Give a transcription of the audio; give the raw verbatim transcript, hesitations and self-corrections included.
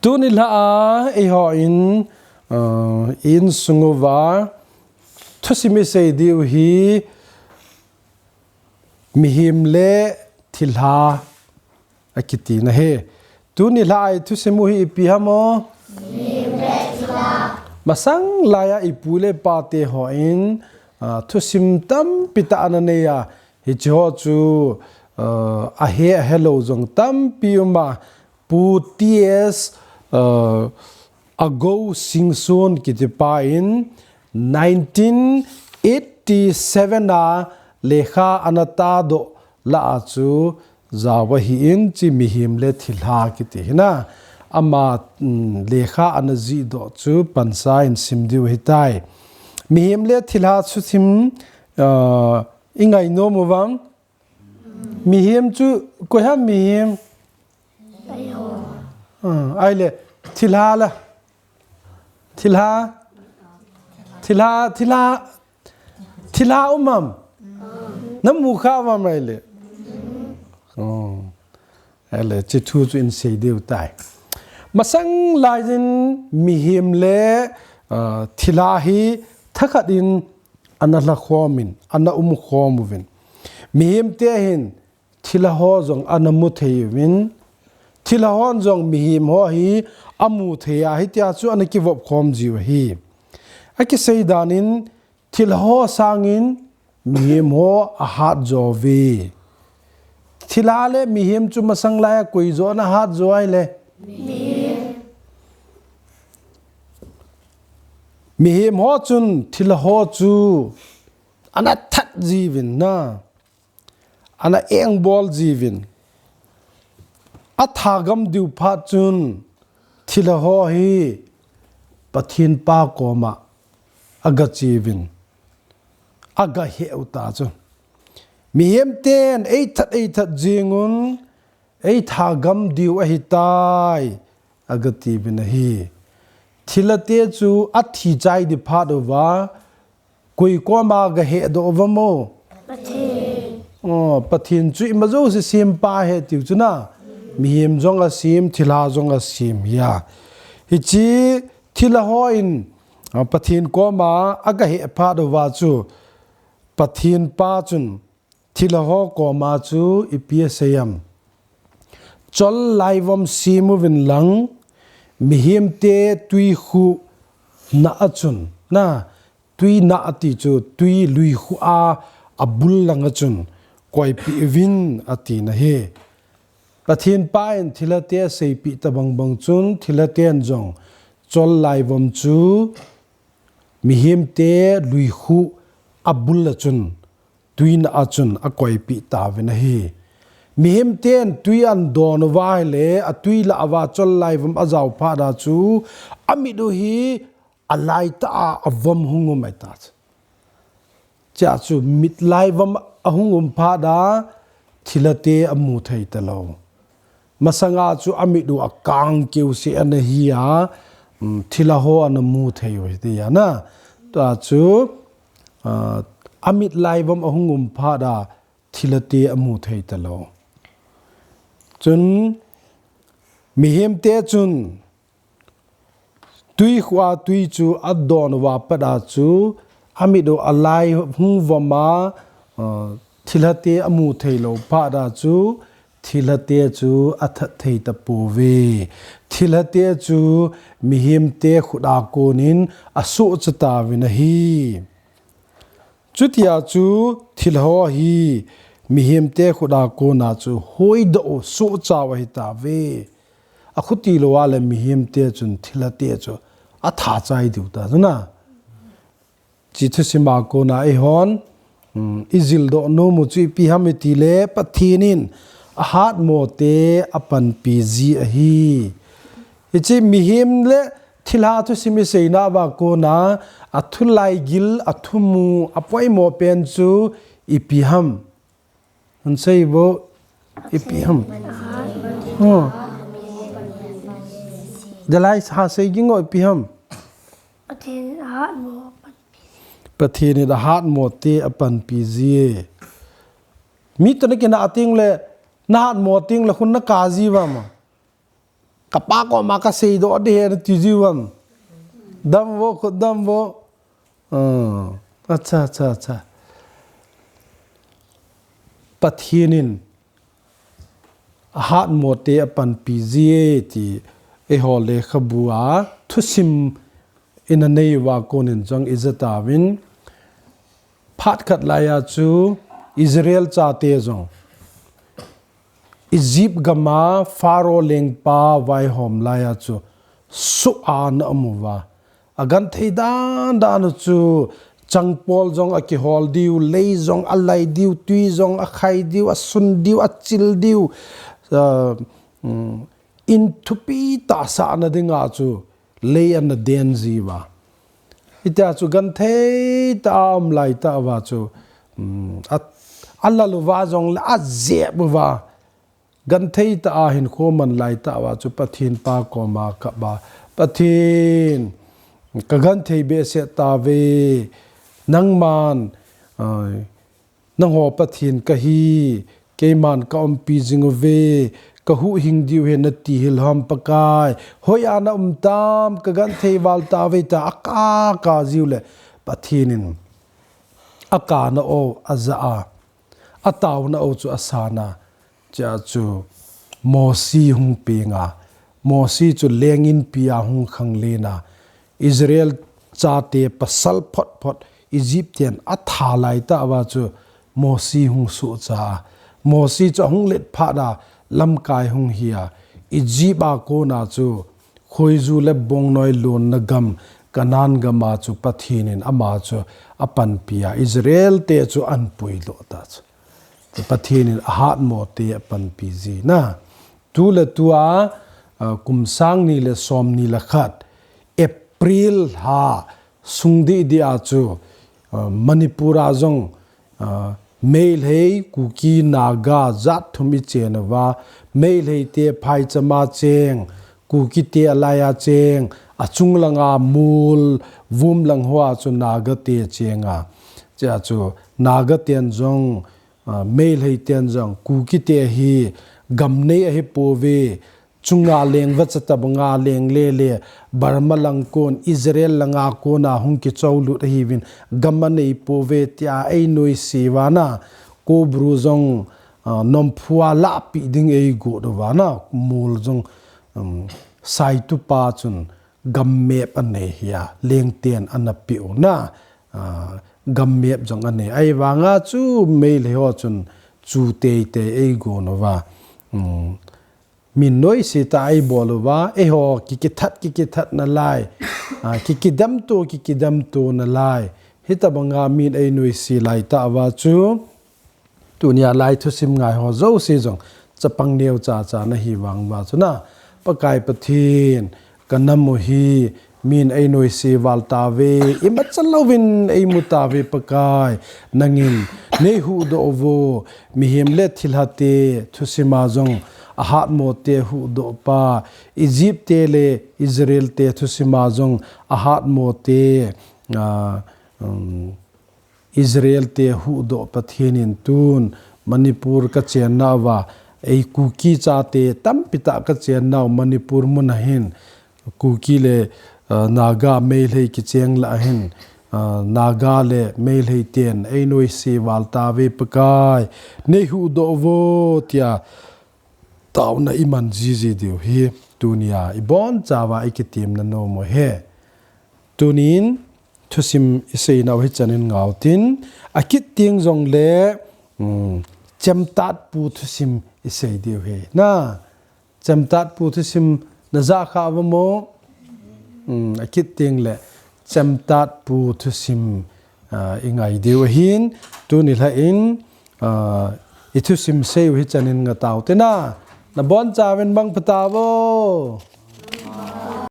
Tuni lha a eihon, uh, insung uva thusim isei diu hi mihem le thilha akiti na hi. Tuni lha a ithusim u hi ipi ham o? Masang laiya ipu le ipa te hon, uh, thusim tampi tah ana neiya, hiche ho chu, uh, ahe ahelou jong tampi uma, Pu T S, uh, Agou Singson kiti pa in nineteen eighty seven a lekha ana tahdoh lah a chu jao ahin, hiche mihem le thilha kiti hi na. Ama, um, lekha ana jihdoh chu pansa in sim diu hitai. Mihem le thilha thusim, uh, ingai nom uvem? Mihem chu koi ham mihem? Ah, ahile, thilha la. Thilha. Thilha, thilha. Thilha um am? Namu kha um am ahile? Oh. Ahile, hiche thu chu isei diu tai. Masang laiyin mihem le, ah, thilha hi thakhat in ana lha khom in, ana um khom uvin. Mihem te hin thilha ho jong ana mu thei uvin, thilha hon jong mihem ho hi amu thei a, hitia chu ana kivop khom jiu ahi. Akisei dan in thilha ho sangin mihem ho ahat jo uve. Thilha le mihem chu masang laiya koi jo ana hat jo ahile? Mihem ho chun thilha ho chu ana that jiuvin na. Ana engbol jiuvin. Athagam diu phat chun thilha ho hi Pathen pa koma aga cheuvin. Aga heh u ta chu. Mihem ten eithat eithat jing un, eithagam diu ahitai, aga tiuvin ahi. Thilha te chu athi chai di phat uva, koi koma aga hehdoh uvam o? Pathen. Oh, Pathen chu ima jouse sempa ahi tiu chu na. Mihem jong asem, thilha jong asem ahi. Hiche thilha hon, ah, Pathen koma aga heh phat uva chu, Pathen pa chun thilha ho koma chu ipi asei em? Chol laivom sem uvin lang, mihem te twi khu na a chun, na, twi na ati chu twi lui khu a, abul lang a chun koipeh uvin ati na ahi. Pathen pa in thilha te aseipeh ta bang bang chun, thilha ten jong chol laivom chu mihem te lui khu abul a chun, twi na a chun akoipeh tauvin ahi. Mihem ten twi ana don uva ahile, atwi lah uva chol laivom ajao phat a chu, amit u hi alai tah a avom hung um ahitai. Chea chu mit laivom ahung um phat a, thilha te amu thei talou. Masanga chu amit u akang keu se ana hi a, um, thilha ho ana mu thei u hiti a na. Tua chu, ah, amit laivom ahung um phat a, thilha te amu thei talou. Chun, mihem te chun, twi khu a twi chu adon uva pat a chu, amit u alai hung vom a, ah, thilha te amu thei lou phat a chu, thilha te chu athat thei tapouve. Thilha te chu mihem te khut a konin asohcha tauvin ahi. Chutia chu thilha ho hi mihem te khut a kona chu hoidoh u sohcha u ahitauve. Akhuti lou a le mihem te chun thilha te chu atha chai diu ta chu na. Hiche thusim a kona eihon, um, ijildoh nom u chu ipi ham itile Pathen in ahatmo te apanpi ji ahi. Hiche mihem le thilha thusim isei nauva kona, athu laigil, athu mu, apoimo pen chu ipi ham? Hung seivo, ipi ham? Oh. Dalai ha sei ging o ipi ham? Pathen ahatmo. Pathen in ahatmo te apanpi ji e. Mi toh nakinah teng le, nahatmo teng le khun naka ji uvam? Kapa koma kasei doh ding ahi nati jiu ham. Dam vo, khut dam vo. Ah, acha, acha, acha. Pathen in ahatmo te apanpi ji e ti eiho lekhabu a thusim ina nei uva konin jong ija tauvin, phat khat laiya chu Israel chate jong Egypt gam a Pharaoh lengpa vaihom laiya chu sukha ana um uva, agenthei dan dan u chu changpol jong akihol diu, lei jong alai diu, tui jong akhai diu, asun diu, achil diu, ah, um, in thupi tah sahna dinga chu lei ana den ji uva. Hitia chu genthei tah a um lai tah uva chu, um, a, alal uva jongle ajep uva, genthei tah a hinkho man lai tah uva chu Pathen pa koma kapa, Pathen, kagenthei behseh tauve, nangman, ah, nangho Pathen kahi, keiman kaumpi jing uve, kahuhhing diu ahi nati hih ham Pakai. Hoiya naum tam, kagenthei val tauve tia akap kap jiu le Pathen in akap nau aja a, ataona u chu asan a, chea chu Mosi hung peng a, Mosi chu leng inpi a hung khanglen a, Israel chate pasal phot phot Egypt ten atha lai tah uva chu Mosi hung sohcha a, Mosi chu ahung let phat a lamkai hung hi a, Egypt a kona chu khoiju le bongnoi lonna gam Canaan gam a chu Pathen in ama chu apanpi a, Israel te chu ahin puidoh ta chu. Pathen in ahatmo te apanpi ji na. Tu le tua, ah, kum sang ni le som ni le khat, April lha sung didi a chu, ah, Manipur a jong, ah, Meitei, Kuki, Naga jat thum ichen uva, Meitei te phaicham a cheng, Kuki te alai a cheng, achung langa Mol, Vum lang hoa chu Naga te cheng a. Chea chu Naga ten jong, ah, Meitei ten jong, Kuki te hi gam nei ahipouve, chunga leng vacha tabanga leng lele, Burma lang kon, Israel langa kona hung kichoulut ahiuvin, gam anei pouve tia einoise uva na, Kobru jong, ah, nomphua lahpeh ding eigot uva na, Mol jong, um, Saitupa chun gam map anei hi a, lengten ana peh u na, ah, gam map jong anei. Ahivanga chu Meitei ho chun chu teitei eigon uva. Um, min noise tah a eibol uva, eiho kikithat, kikithat nalai, ah, kikidemto, kikidemto nalai. Hitabanga min einoise lai tah uva chu, tunia lai thusim ngai ho jouse jong chapang neocha cha nahi vang uva chu na, Pakai Pathen, kanam u hi min einoise val tauve, imacha louvin eimu tauve Pakai, nangin neihuhdoh uvo, mihem le thilha te thusim a jong ahatmo te huhdoh pa, Egypt te le Israel te thusim a jong ahatmo te, ah, um, Israel te huhdoh Pathen in tun Manipur kachen nauva, ei Kuki chate tampi tah kachen nau Manipur mun a hin, Kuki le, ah, Naga Meitei kicheng lah a hin, ah, Naga le Meitei ten einoise val tauve Pakai, neihuhdoh uvo tia taona iman jiji diu hi tunia ibonchauva ikitemna nom u ahi. Tunin thusim iseinau hichan in ngau tin, akit teng jongle, um, Chemtatpu thusim isei diu ahi. Na, Chemtatpu thusim najah kha uvam? Um, akit tengle Chemtatpu thusim, ah, ingai diu ahin, tuni lha in, ah, ithusim sei u hichan in ngatau te na, nabonchauvin mangpha tauvo.